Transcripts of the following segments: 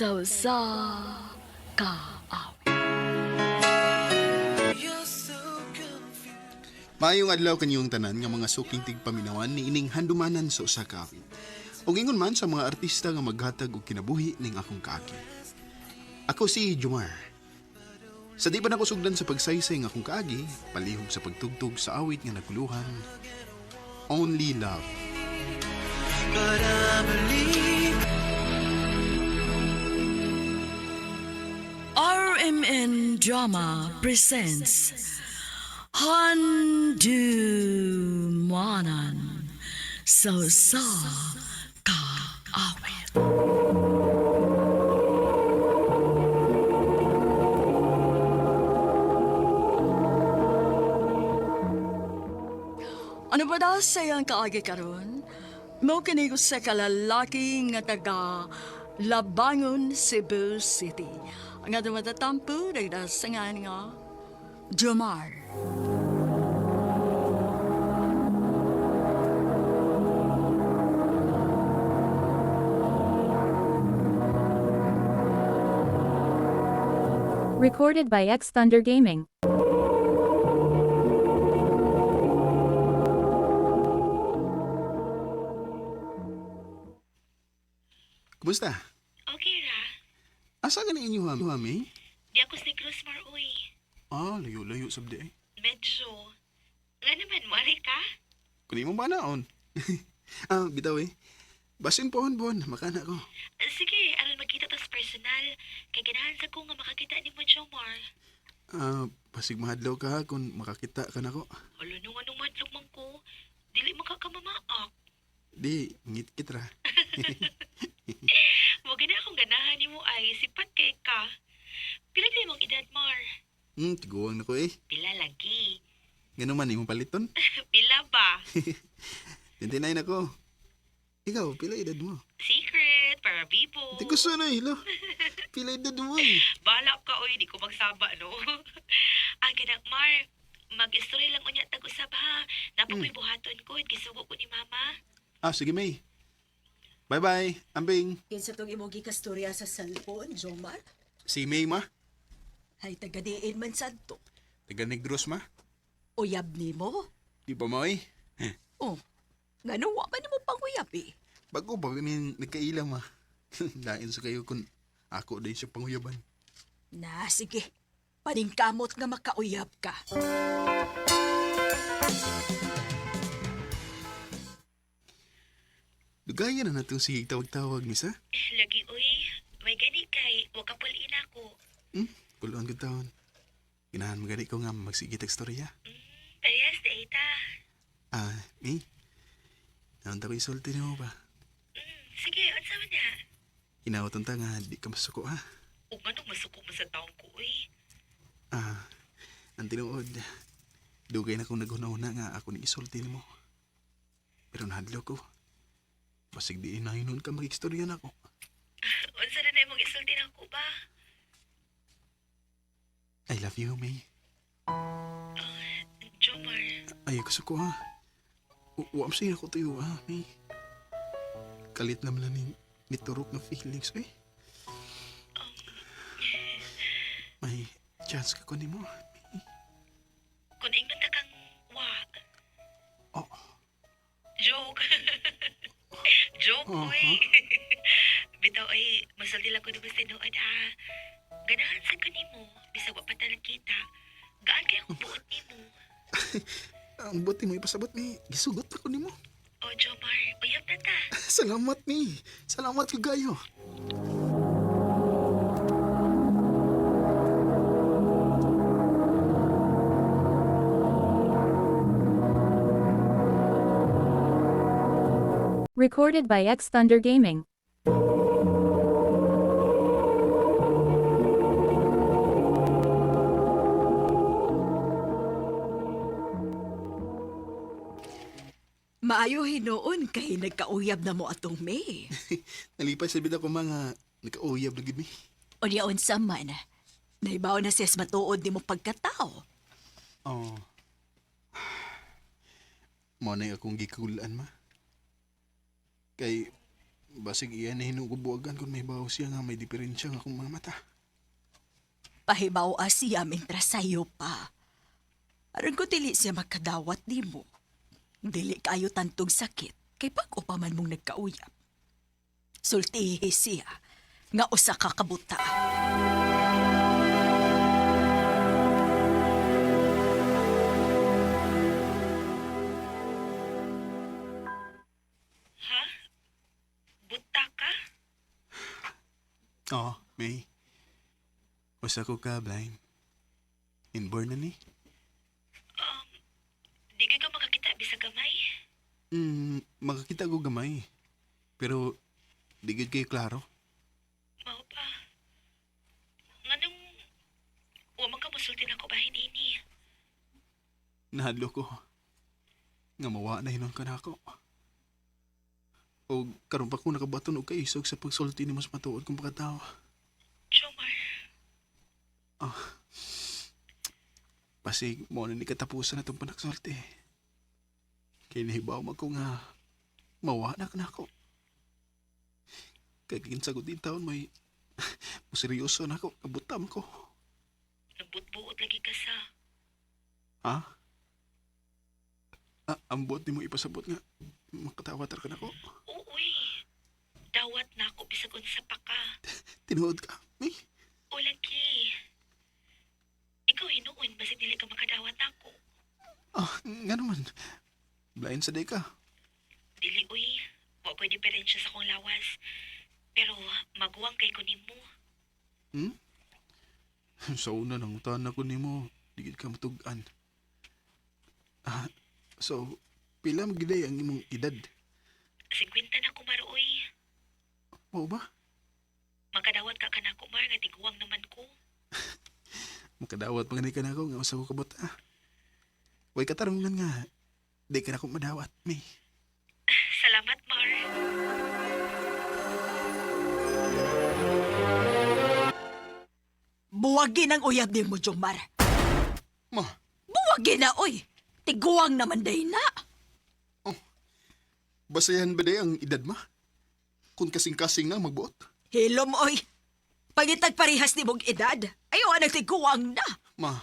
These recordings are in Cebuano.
Sa usa ka awit. Maayong adlaw kanyong tanan nga mga suking tigpaminawan ni ining handumanan sa usa ka awit. Ug ingon man sa mga artista nga maghatag og kinabuhi ning akong kaagi. Ako si Jomar. Sa di pa nako sugdan sa pagsaysay ng akong kaagi, palihog sa pagtugtog sa awit nga naguluhan, Only Love. RMN Drama presents Handumanan sa usa ka awit. Ano ba daw sa iyang kaagi karon? Mao kini sa kalalaki nga taga Labangon, Cebu City. Ang atong matatampo, nagdasangan nga Jomar. Recorded by X Thunder Gaming. Kumusta? Okay ra. Asa ka na inyo hami? Di ako sa Negros Maroy. Ah, layo-layo sabdi eh. Medyo. Nga naman, muari ka? Kunin mo ba naon? Ah, bitaw eh. Basin pohon buwan, makana ko. Sige, aron magkita tas personal. Kay ganahan sa ko nga makakita ni mo, Jomar. Ah, basig mahadlaw ka ha kung makakita ka nako. Hala nung anong madlog man ko. Dili man ka kamamaak. Di, ngit-kit ra. Mo gina akong ganahan ni mo ay sipat kay ka. Pila di mong edad, Mar? Tiguang na ko eh. Pila lagi. Ganun man imong paliton. Pila ba? 29 ako. Ikaw, pila edad mo? Secret, para bibo. Di ko sana eh, lo. Pila edad mo eh. Balak ka, oy, di ko magsaba, no? Ang ganak, Mar, mag-istorya lang unya tag-usab, ha? Napakoy buhaton ko, at gisugo ko ni Mama. Ah, sige May. Bye-bye, ambing. Kinsa tong imong gikastorya sa cellphone, Jomar? Si May ma. Ay tagadiin man sadto. Taga Negros ma. Uyab nimo? Di ba mo eh? Oh, ngano wa man nimo panguyab eh. Bago pa kami nagkaila ma. Lain sa kayo kung ako din siya panguyaban. Na sige. Paningkamot nga makauyab ka. Dugayan na natong sige tawag-tawag, misa. Lagi, uy, may gani kay, wa ka pulin ako. Kuluan ko taon. Ginahan magani ko nga magsige tag storya. Parehas na ita. Ah, May. Naunta ko isulti nimo ba? Sige, unsa man na? Hinawaton ta nga di ka masuko ha. Ug anong masuko mo sa taong ko, uy? Ah, ang tinuod. Dugay na kong naghuna-huna nga ako ni isulti nimo. Pero nahadlok ko. Basig di na hinon ka mag-istorya na ako. Unsa na na imong isulti na ako ba? I love you, May. Jomar, Ay, gusto ko ha. Uwam siya ako tuyo ha, May. Kalit naman lang ni niturok na feelings eh. May chance ka ko nimo. May. kung ingon ta kang wa. Oh, Joke. Joke, uy. Bitaw ay, masulti lang ko naman sa tinuod, ha. Ganahan sa kanimo, bisag wa pa ta nagkita. Gaan kay akong buot nimo. ang buti mo ipasabot ni. Gisugot ako nimo. O, Jomar, uyab na ta. Salamat ni. Salamat ko gayo. Recorded by X Thunder Gaming. Maayo hinuon kay nagkauyab na mo atong May. Nalipay sa bida ko mga nakauyab na gid mi. Unya unsa man. Naibaw na siya sa matuod nimo pagkatao. Oh. Mo na akong gikulan ma. Kay Basig iya na hinugubuagan kung may bawo siya nga may diferensya nga akong mga mata. Pahibaw siya mentras sayo pa. Aron ko dili siya makadawat nimo. Dili kayo tantong sakit kay bag-o pa man mong nagkauyab. Sultihi siya nga usa ka kabuta. Ha? Buta ka? Oo, May. Usa ko ka, blind. Inborn na ni. Di gyud ka makakita bisag gamay. Makakita ko gamay. Pero, di gyud kayo klaro. Mao pa. Nganong wa man ka mosulti nako bahin ini. Nahadlo ko. Nga mawa na hinon ka na ako. O karon pa ko nakabaton og kaisog sa pagsulti ni mas matuod kong pagkatao. Jomar, Pasig mo na ni katapusan na itong panagsulti. Kay nahibaw man ko nga mawa na ka na ako. Kay kinsagot din taon may seryoso na ako, kabutam ko. nagbutbuot lagi ka sa. Ha? Ah, ambot ni mo ipasabot nga. Makatawa ka na ko. Uy. Dawat na ako bisag unsa pa ka. Tinuod ka. May, O lagi. Ikaw hinuon basig dili ka makadawat nako. ah, nga naman. Blind sa day ka. Dili uy, wa ko'y diferensya sa akong lawas. Pero maguwang kay ko nimo. Hmm? Sa una, nangutan ako nimo. Di gid ka matug-an. Ah, so, pila magiday ang imong edad? 50 na ko maruoy. Mao ba? Makadawat ka kanako mar nga tiguang naman ko. Makadawat pa gani ka na ako nga usa ko kabot ah. Way katarungan nga. Di ka na ako madawat, may. Salamat, Mar. Buwagin ang uyab nimo, Jomar. Ma, Buwagin na oy. Tiguang naman day na. basayan ba day ang edad ma? Kung kasing-kasing na magbuot. Hilom oy. Pangitag parehas ni mong edad. Ayaw ang tiguang na. Ma,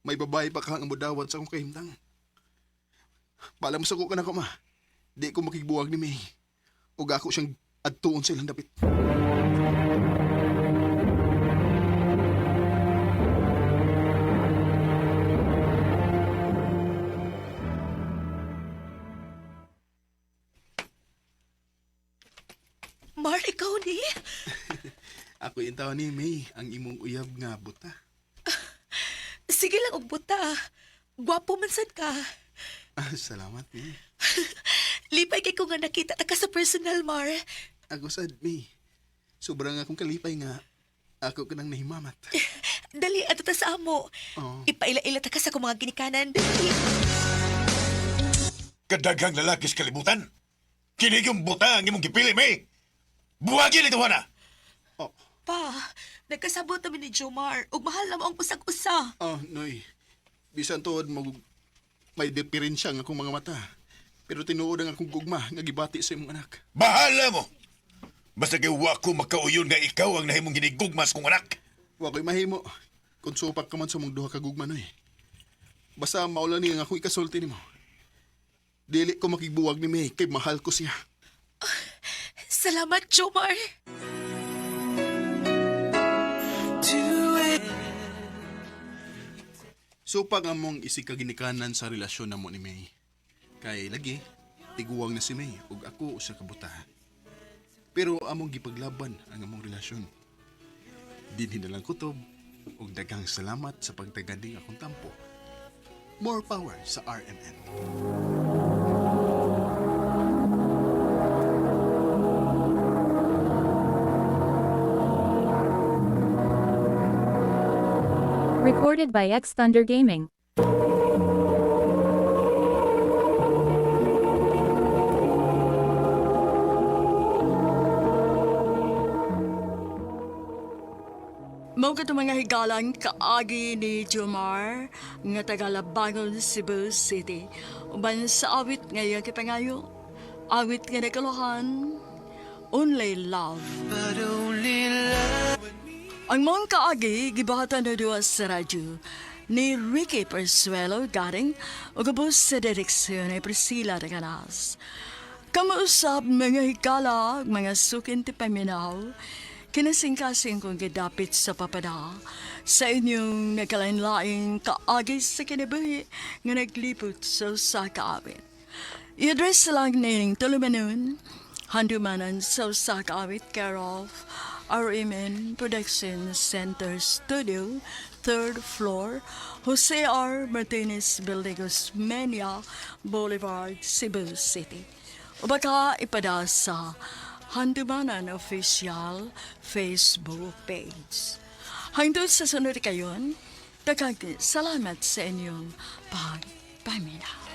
may babae pa ka nga modawat sa akong kahimtang. Paalam sa ko ka na ko, ma. Di ko makigbuwag ni May. Ug ako siyang adtuon sa ilang dapit. Mar, ikaw ni? Ako yung tawa ni May, ang imong uyab nga buta. Sige lang og buta. Gwapo man sad ka. Ah, salamat, May. Lipay kay ko nga nakita ta ka sa personal, Mar. Ako sad, May. Sobrang akong kalipay nga ako ka nang nahimamat. Dali ato ta sa amo. Oo. Ipaila-ila ta ka sa akong mga ginikanan. Dali. Kadaghang lalaki sa kalibutan. Kini yung buta ang imong gipili, May. Buwagin ito, na. Oh, Pa, nagkasabot namin ni Jomar ug mahal na mo ang usag-usa. oh, Noy. Bisan tuod mag may diferensya ang akong mga mata. Pero tinuod ang akong gugma nga gibati sa imong anak. Bahala mo. Basta kay wa ko makauyon nga ikaw ang nahimong ginigugmas kong anak. Wa ko'y mahimo. Kung supak ka man sa mong duha ka gugma, Noy. Basta maula niya ang akong ikasulti nimo. Dili ko makigbuwag ni May kay mahal ko siya. Salamat, Jomar. Supak ang mong isikaginikanan sa relasyon namo ni May. Kay lagi, tiguang na si May ug ako usa ka buta. Pero among gipaglaban ang among relasyon. Dinhi na lang kutob ug daghang salamat sa pagtaganing akong tampo. More power sa RMN. Recorded by X Thunder Gaming. Mao kato mga higalan kaagi ni Jomar nga taga Labangon, Cebu City. Uban sa awit nga iyang kipangayo, awit nga nagkalohan, Only Love. Ang mong kaagi, gibahatan na duwa sa radyo ni Ricky Persuelo Garing o gabos sa direksyon ni Priscilla de Canas. Kamausap mga higala, mga sukin ti paminaw, kinasingkasing kong gidapit sa papada sa inyong nagkalain-laing kaagi sa kinabuhi nga naglipot sa usa ka awit. I-address lang nining tulumanon, handumanan sa usa ka awit care of RMN Production Center Studio, third floor, Jose R. Martinez Building, Osmeña Boulevard, Cebu City. O baka ipada sa Handumanan Official Facebook page. Hangtod sa sunod kayon, daghang salamat sa inyong pagpaminaw.